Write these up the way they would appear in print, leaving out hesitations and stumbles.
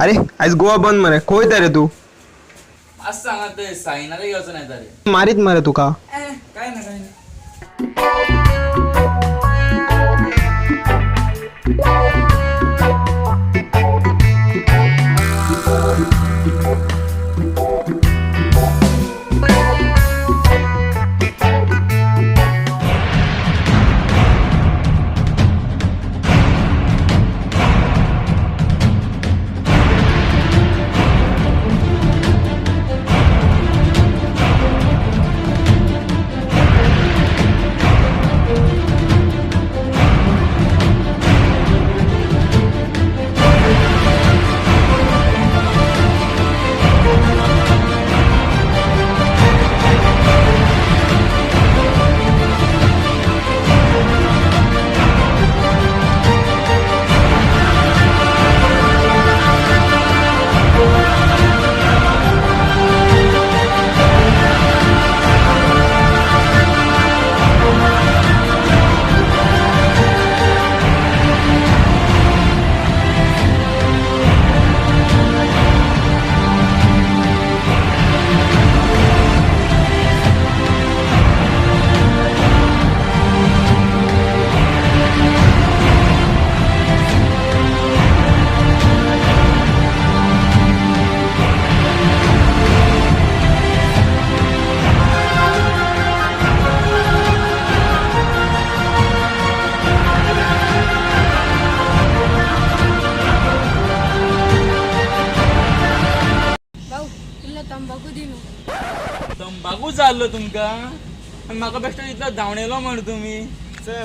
अरे आयज गोवा बंद मरे, खंय रे तू? आज सांगा ते साईनाला वचून येता रे. मारीत मरे तुका. काय ना काय ना. भाऊ, तुला तंबाखू दी न्हू. तंबाखू चाललो तुमका आनी म्हाका बेश्टो इतलो धांवणेलो म्हण तुमी.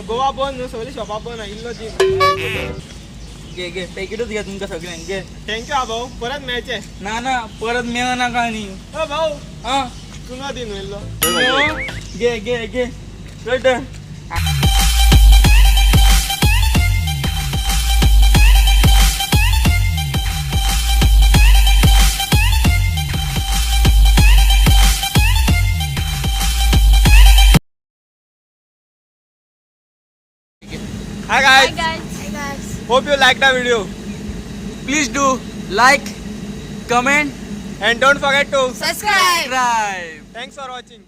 गोवा बंद न्हू, सगळी शॉपां बंद, इल्लो दी. घे घे, पॅकेटूच घे तुमकां सगळ्यांक, घे. थँक्यू हा भाऊ, परत मेळचे. ना ना, परत मेळनाका आनी. ओ भाऊ. आं. चुनो दी न्हू इल्लो. घे घे घे, चल. Hi guys. Guys. Guys. Hope you like the video. Please do like, comment and don't forget to subscribe. Subscribe. Thanks for watching.